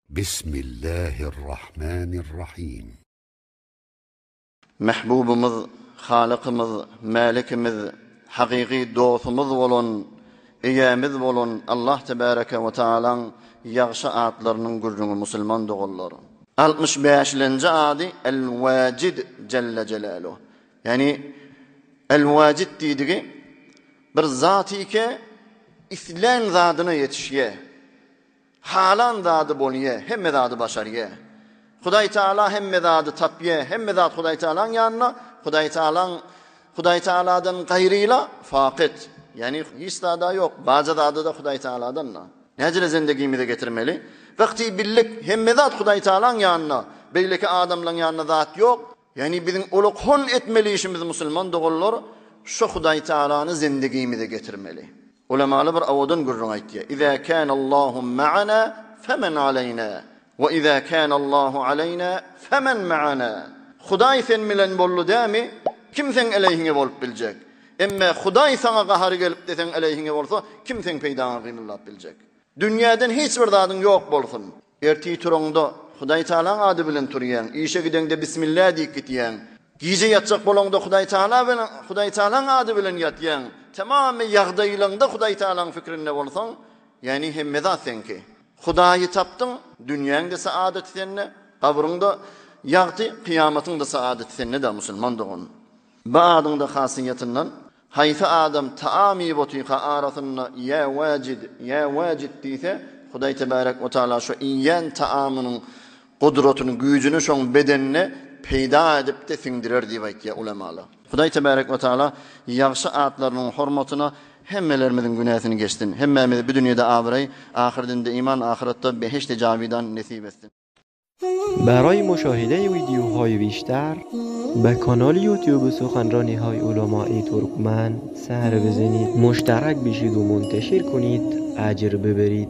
Bismillahirrahmanirrahim. Mähbubymyz, Halykymyz, Mälikimiz, hakyky dostumyz bolan, Eýämiz bolan Allah Tebäreke we Taalaň ýagşy atlarynyň gürrüňi musulman doganlar. 65-lenji ady El-Wajid Jelle Jelaluh. Ýagny El-Wajid diýdigi bir zat ike islän zadyna ýetişýär. Halan zady bolýa, hemme zady başarýa. Hudaý Taala hemme zady tapýa, hemme zat Hudaý Taalaň ýanynda, Hudaý Taalaň Hudaý Taaladan gaýryla fakyt. Ýagny hiç zada ýok, barja zady-da Hudaý Taaladan-da. Näjele zendegimize getirmeli? Wagty bildik, hemme zat Hudaý Taalaň ýanynda, beýleki adamlaň ýanynda zat ýok. Ýagny biziň ulukhan etmeli işimiz musulman doganlar şo Hudaý Taalany zendigimize getirmeli. Ulamaly bir owadan gürrüň aýtýar. Iza kanallahu ma'ana femen aleýna we iza kanallahu aleýna femen ma'ana. Hudaý sen bilen boldy dämi? Kim seň eleýhiňe bolup biljek? Emme Hudaý saňa gahary gelipde seň eleýhiňe bolsa, kim seň peýdaňa gymyldap biljek? Dünýäden hiç bir zadyň ýok bolsun. Ertir turaňda Hudaý Tagalaň ady bilen turýaň, işe gideňde Bismillah diýip gitýäň. Gije ýatjak bolaňda Hudaý Tagala bilen Hudaý Tagalaň ady bilen ýatýaň. Tamamy ýagdaýlaňda Hudaý Tagalaň fikrinde bolsaň, ýagny hemme zat seňki. Hudaýy tapdyň, dünýäň-de saadaty sende, gabryň-da ýagty, kyýamatyň-da saadaty sende-dä musulman dogan. Bu adyň-da hasyýetyndan Haýsy adam taam iýip otyka arasynda Ýa Wajid, Ýa Wajid diýse, Hudaý Tebärek we Taala şo iýen taamynyň gudratyny, güýjüni şoň bedenine peýda edip-de siňdirer diýip aýtýar ulemalar. Hudaý Tebärek we Taala ýagşy atlarynyň hormatyna hemmelerimiziň günäsini geçsin. Hemmämize bu dünýede abraý, ahyrdinde iman, ahyretde behişdi jawidan nesip etsin. برای مشاهده ویدیوهای بیشتر به کانال یوتیوب سخنرانی های علمای ترکمن سر بزنید مشترک بشید و منتشر کنید اجر ببرید.